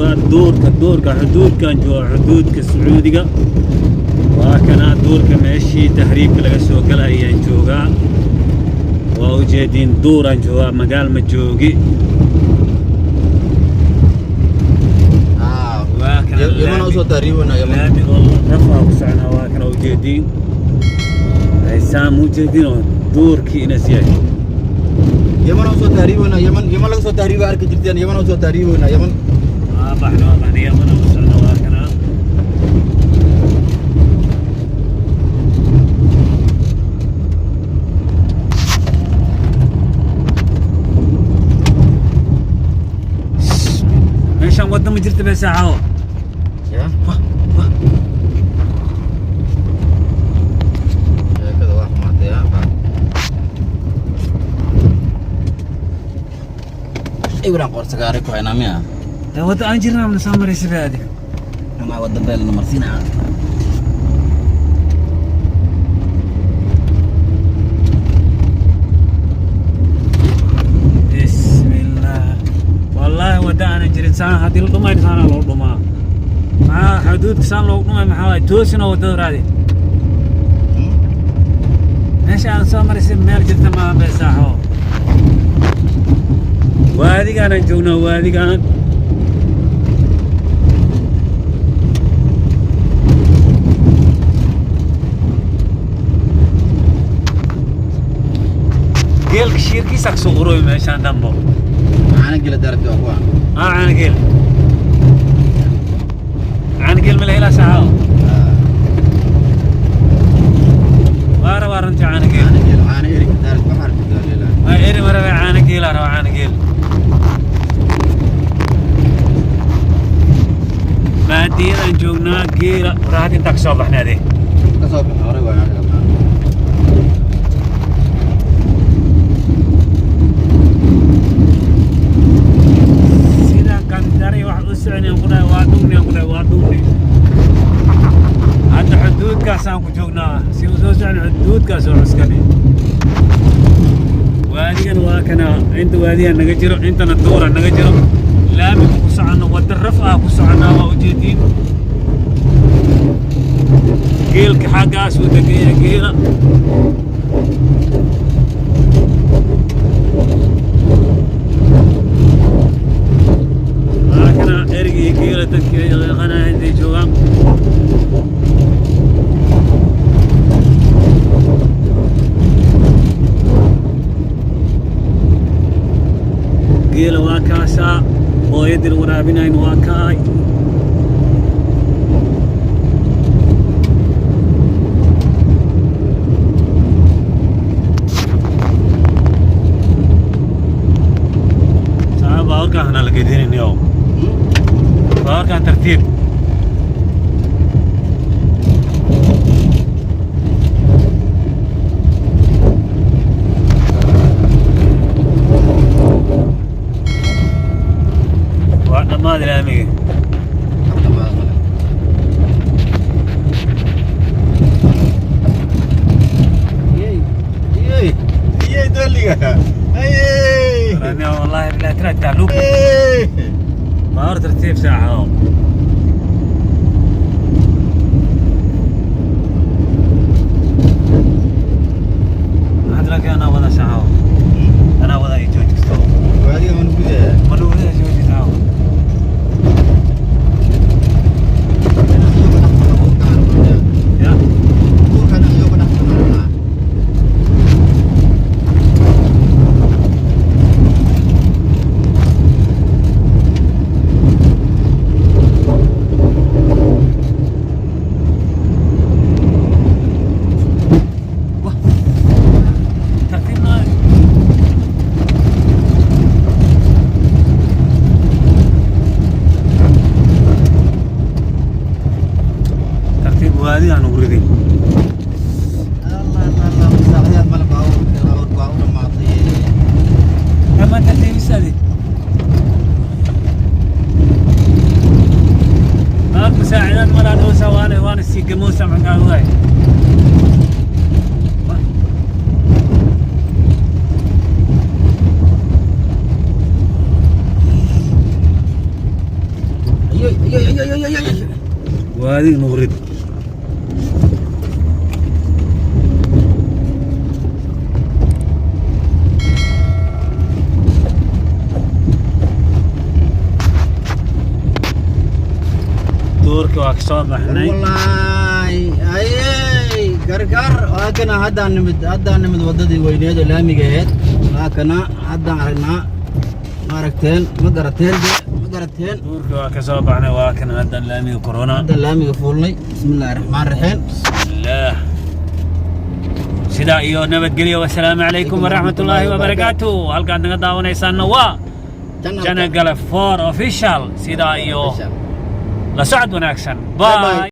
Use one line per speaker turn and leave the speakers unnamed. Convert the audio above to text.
Joogaa duurka, duurka xuduudkaan joogaa, xuduudka Sacuudiga. Waa kanaa duurka, meeshii tahriibka laga soo gala ayaan joogaa. Waa ujeediin, duuraan joogaa, magaal ma joogi. Waa kana.
Yaman usoo tahriibona, Yaman.
Laami oo rafaa ku soconaa, waa kana ujeediin, haysaan ma ujeediin oo duurkii inas yahay.
Yaman usoo tahriibona, Yaman. Yaman laga soo tahriiba arki jirteen. Yaman usoo tahriibona, Yaman.
Waa baxna, waa baxna, Yamana u socna, waa kana. Meeshaan wadda ma jirta beesaaxawo.
Ya.
Wah, wah.
Sheekada waa xumaatay, ya. Ibraan qorsagaare ku haynaa miya?
Dee wadda aan jirnaa mana soo maraysa be adiga.
Ama wadda beelna marsiinaa.
Bismillah, wallaahi wadda aanan jirin saan haddii la dhumayn saanaa loo dhumaa. Maxaa xuduudka saan loogu dhumay? Maxaa waaye? Toosina waddada raadi. Meesha aan soo maraysa meel jirta maaha beesaaxo. Waadigaanaan joognaa, waadigaan. Geelka shiirkiisa kasoo urooy meeshaan dambo.
Caana gela daarabti waa kuwa.
Ah, caana geel, caana geel ma la helaa saaxo? Waa rabaa runtii caana geel.
Caana gel, caana eri daarabti, waxaa rabti waa leelaa.
Waa eri ma rabaa, caana geelaa rabaa, caana geel. Baadiyadaan joognaa, geela waraahad intaa kasoo baxnay ade.
Ka soo baxo horay waa.
Sidaan qandari wax u soconayaan ku dhahay, waa dhugni aan ku dhahay, waa dhugni. Hadda xuduudkaasaan ku joognaa, si uu soo socon xuduudkaas oo cuskani. Waadigan waa kana, inta waadiga naga jiro, intana duura naga jiro. Laamiga ku soconno, wadda raf ah ku soconnaa, waa ujeediin. Geelka xaggaas uu degan yahay geela. Waa kana erigii iyo geela, dadkii ay yaqaanayaan intay joogaan. Geela waa kaasaa, hooyadii la waraabinayn waa kaay. Saa baaburkaan hana la gedininayo, baaburkaan tartiib. Waa dhammaad laamiga.
Iyey doliga.
Wallahi billahi tira tacluub baabur tartiib saaxo. Maxaad laakiin anaa wada saaxo, anaa wada i joojisto.
Waadiga mana gudaya.
Maluuda jooji saaxo. Ya. Wah, tartiib naa. Tartiib, waadigaan ugu riday. Ama tartiibisadi maag masaacidaad maraad hoosa waana waana sii gamoosa maxaa ogaay.
Ayo, ayo, ayo, ayo, ayo, ayo.
Waadiga nuurid. Duurka waa kasoo baxnay.
Wallaahi, ayey, Gargaar waa kana. Haddaan nimid waddadii weyneed oo laamiga ahayd. Waa kana, haddaan aragnaa. Ma aragteen? Ma garateen de? Ma garateen?
Duurka waa kasoo baxnay, waa kan haddan laamiga corona.
Haddaan laamiga fuulnay. Bismi illaahi raxmaan raxiim.
Bismillaah. Sidaa iyo nabadgelyo. Wasalaamu calaykum waraxmat ullaahi wabarakaatu. Halkaad naga daawanaysaanna waa Janagale 4 Official. Sidaa iyo la socod wanaagsan.
Bye bye.
Bye.